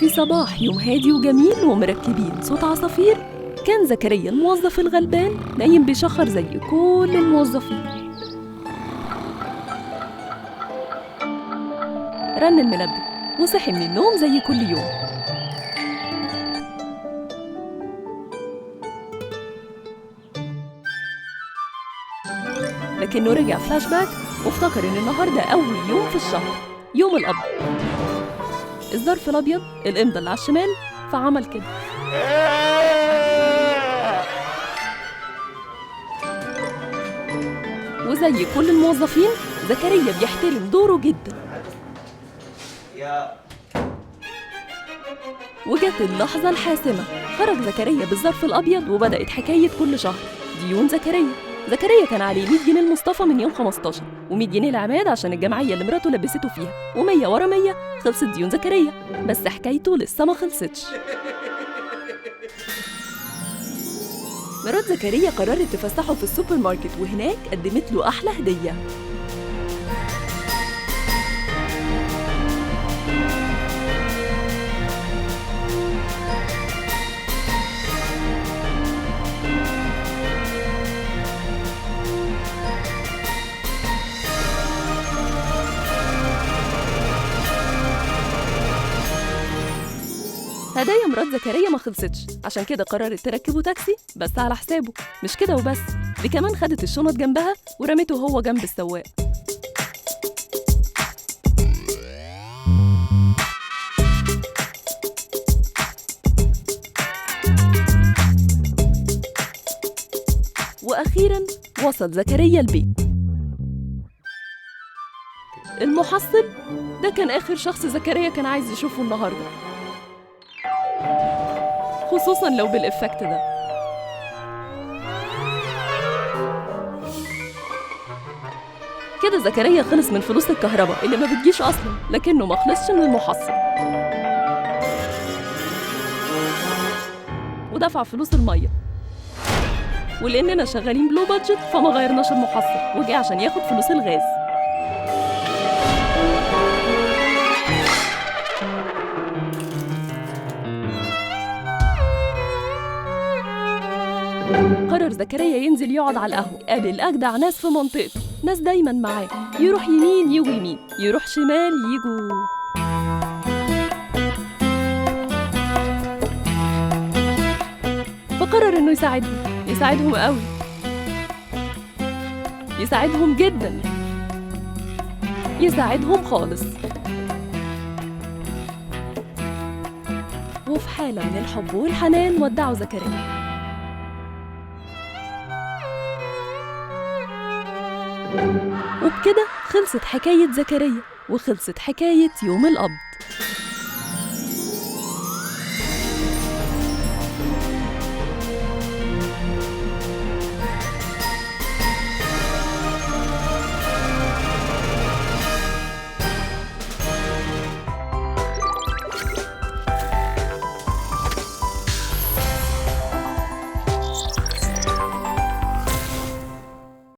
في صباح يوم هادي وجميل ومركبين صوت عصافير، كان زكريا الموظف الغلبان نايم بيشخر زي كل الموظفين. رن المنبه وصحي من النوم زي كل يوم. لكنه رجع فلاش باك وافتكر ان النهارده اول يوم في الشهر، يوم القبض. الظرف الابيض الامضه اللي على الشمال، فعمل كده. وزي كل الموظفين زكريا بيحترم دوره جدا. وجت اللحظة الحاسمة، خرج زكريا بالظرف الأبيض وبدأت حكاية كل شهر ديون زكريا. زكريا كان عليه 100 جنيه لمصطفى من يوم 15، و100 جنيه لعماد عشان الجمعية اللي مراته لبسته فيها، و100 ورا 100 خلصت ديون زكريا. بس حكايته لسه ما خلصتش. مرات زكريا قررت تفسحه في السوبر ماركت، وهناك قدمت له أحلى هدية. هدايا مرات زكريا ما خلصتش، عشان كده قررت تركبه تاكسي بس على حسابه. مش كده وبس، دي كمان خدت الشنط جنبها ورمته هو جنب السواق. وأخيراً وصل زكريا البيت. المحصل ده كان آخر شخص زكريا كان عايز يشوفه النهارده، خصوصا لو بالإفكت ده. كده زكريا خلص من فلوس الكهرباء اللي ما بتجيش أصلا، لكنه ما خلصش من المحصل ودفع فلوس المية. ولأننا شغالين بلو بادجت فما غيرناش المحصل، وجه عشان ياخد فلوس الغاز. قرر زكريا ينزل يقعد على القهوة، قابل أجدع ناس في منطقته، ناس دايما معاه، يروح يمين يجوا يمين، يروح شمال يجوا. فقرر إنه يساعدهم، يساعدهم قوي، يساعدهم جدا، يساعدهم خالص. وفي حالة من الحب والحنان ودعوا زكريا. وبكده خلصت حكاية زكريا وخلصت حكاية يوم القبض.